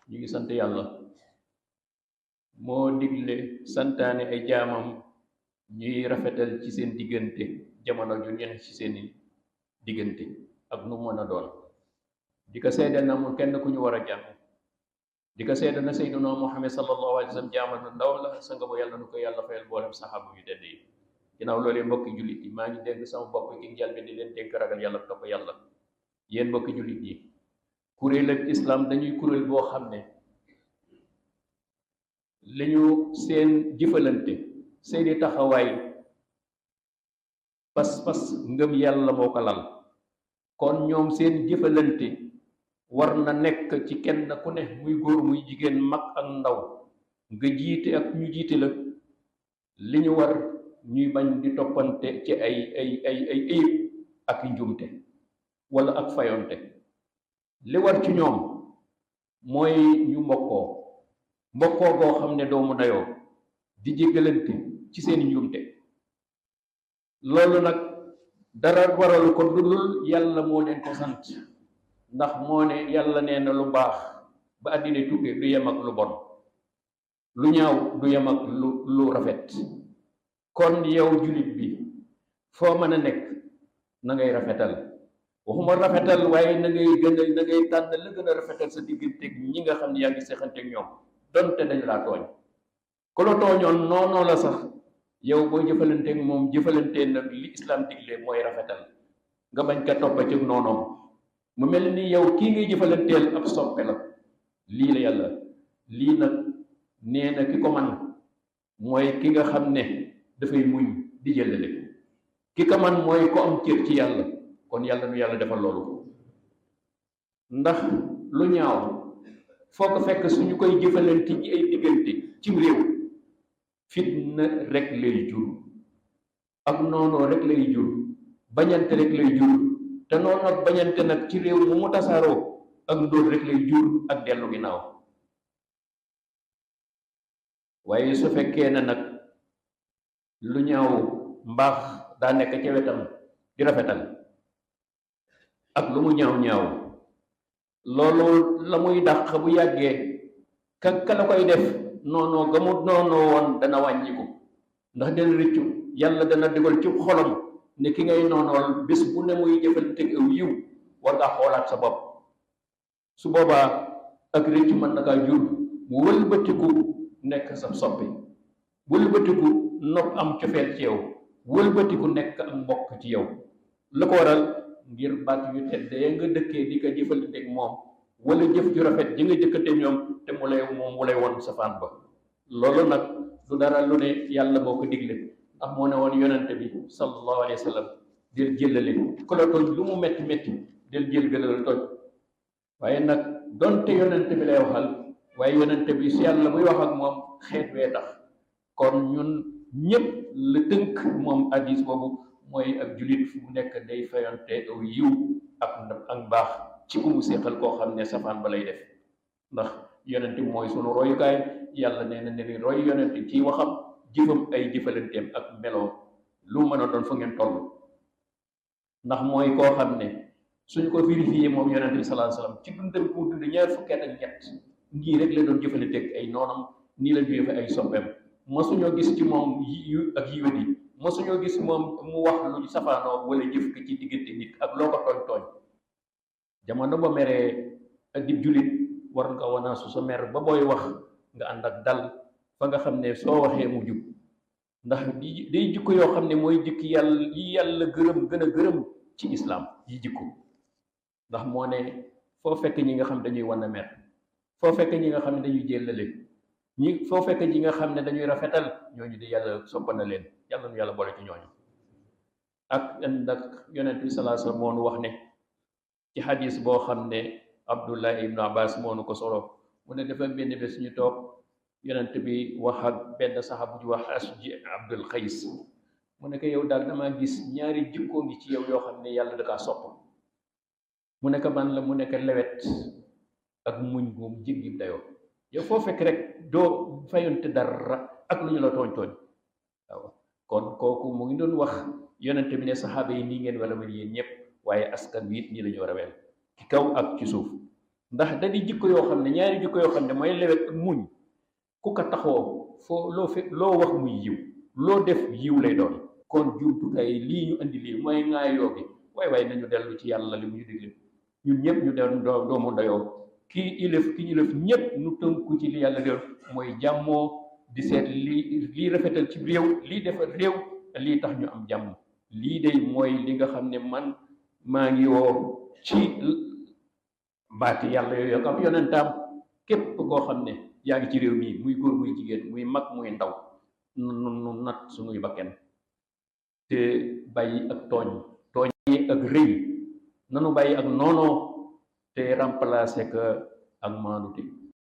ñu ngi sant yàlla moo digle santaane ay jaamam ñuy rafetal ci seen diggante jamono ju ñene ci seeni diggante ak nu mën a doon di ko seede na mu kenn ku ñu war a jàmm di ko seede na Seydina Muhammad sallallahu alayhi wa sallam jaamam lu ndaw la sanga bu yàlla nu ko yàlla fayal boolem saxaabu yu tedd yi ginnaaw loolee mbokki jullit yi maa ngi dénk sama bopp ci njël bi di leen dénk ragal yàlla topp yàlla yéen mbokki jullit yi kuréel ak islam dañuy kuréel boo xam ne li ñu seen jëfalante seeni taxawaay pas-pas ngëm yàlla moo ko lal kon ñoom seen jëfalante war na nekk ci kenn ku ne muy góor muy jigéen mag ak ndaw nga jiite ak ñu jiite la li ñu war ñuy bañ di toppante ci ay ayib ak njumte wala ak fayonte li war ci ñoom mooy ñu mbokkoo goo xam ne doomu dayoo di jéggalante ci seeni njumte loolu nag dara waralu ko dudul yàlla moo leen ko sant ndax moo ne yàlla nee na lu baax ba àddina tukki du yem ak lu bon lu ñaaw du yem ak lu rafet kon yow jullit bi foo mën a nekk na ngay rafetal waxuma rafetal waaye na ngay tànn la gën a rafetal sa digganteeg ñi nga xam ne yaa ngi seexanteeg ñoom donte dañu laa tooñ ku la tooñoon noonoo la sax yow boo jëfalanteeg moom jëfalantee nag li islam digle mooy rafetal nga bañ ka toppa ci noonoom mu mel ni yow kii ngay jëfalanteel ab soppe la lii la yàlla lii nag nee na ki ko man mooy ki nga xam ne dafay muñ di jëlale ki ko man mooy ko am cër ci yàlla kon yàlla nu yàlla defal loolu ndax lu ñaaw foo ko fekk suñu koy jëfalante ci ay diggante ci réew fitna rek lay jur ak noonoo rek lay jur bañante rek lay jur te noonu ak bañante nag ci réew mu tasaaroo ak ndóol rek lay jur ak dellu ginnaaw waaye su fekkee ne nag lu ñaaw mbaax daa nekk ca wetam di rafetal ak lu mu ñaaw ñaaw loolu la muy dàq bu yàggee ka la koy def noonoo ga mu noonoo woon dana wàññiku ndax dana rëccu yàlla dana digal ci xolam ne ki ngay noonool bés bu ne muy jëfante aw yiw war ngaa xoolaat sa bopp su boobaa ak rëccu mën na kaa jur mu wëlbatiku nekk sa soppi wëlbatiku nopp am cofeel ci yow wëlbatiku nekk am mbokk ci yow la ko waral ngir baat yu tedd ya nga dëkkee di ko jëfalanteeg moom wala jëf ju rafet ji nga jëkkante ñoom te mu lay won safaan ba loolu nag du dara lu ne yàlla moo ko digle ndax moo ne woon yonente bi sallallahu alayhi wa sallam del jëllale ku la tooñ lu mu metti metti del jël la tooñ waaye nag donte yonente bi lay waxal waaye yonente bi si yàlla muy wax ak moom xeet wee tax kon ñun ñépp la tënk moom hadiis boobu mooy ak jullit fu mu nekk day fayonte aw yiw ak mbaax ci ku mu séqal koo xam ne safaan ba lay def ndax yonente bi mooy sunu royukaay yàlla nee na ne roy yonente ci waxam jëfam ay jëfalanteem ak meloo lu mën a doon fa ngeen toll ndax mooy koo xam ne suñ ko vérifié moom yonente bi sallallahu alayhi wasallam ci dundam ku dund ñaar fukki at ak ñett ngii rek la doon jëfalanteeg ay noonam nii la jëfe ay soppeem mosuñoo gis ci moom yu ak yiwét yi mosuñoo gis moom mu wax lu safaanoo wala jëf ko ci diggante nit ak loo ko tooñ jamono ba meree ak di jullit war nga wanaasu sa mer ba booy wax nga ànd ak dal fa nga xam ne soo waxee mu jub ndax day jikko yoo xam ne mooy jikki yàlla gërëm gën a gërëm ci islam yi jikko ndax moo ne foo fekk ñi nga xam dañuy wan a mer foo fekk ñi nga xam ne dañuy jéllale foo fekk ñi nga xam ne dañuy rafetal ñooñu di yàlla soppa na leen yàlla nu yàlla boole ci ñooñu ak nag yonent bi sallallahu alayhi wasallam moo nu wax ne ci xadis boo xam ne Abdullah ibnu Abbas moo nu ko solo mu ne dafa benn bés ñu toog yonent bi wax ak benn saxaabu ju wax Asji Abdul Xays mu ne ko yow daal damaa gis ñaari jikkoo ngi ci yow yoo xam ne yàlla da kaa sopp mu ne ko man la mu ne ko lewet ak muñ moom jéggi dayoo yow foo fekk rek doo fayonte dara ak lu ñu la tooñ waaw kon kooku mu ngi doon wax yonent bi ne saxaaba yi nii ngeen wala mel yéen ñëpp waaye askan wi it ñi la ñu war a wel ci kaw ak ci suuf ndax da di jikko yoo xam ne ñaari jikko yoo xam ne mooy lewet ak muñ ku ko taxoo foo loo wax muy yiw loo def yiw lay doon. kon jumtukaay lii ñu andi lii mooy ŋaayoo gi waaye nañu dellu ci yàlla li mu ñu digle ñun ñëpp ñu dem doomu ndayoo kii ilëf ki ñu lëf ñëpp nu tënku ci li yàlla réew mooy jàmmoo di seet lii rafetal ci réew lii defar réew lii tax ñu am jàmm. lii de mooy li nga xam ne man maa ngi woo ci baati yàlla yooyu ak am yonentaam képp koo xam ne yaa ngi ci réew mii muy góor muy jigéen muy mag muy ndaw nu nat suñuy bakken te bàyyi ak tooñ ak rëy nanu bàyyi ak noonoo te remplacer que ak maanute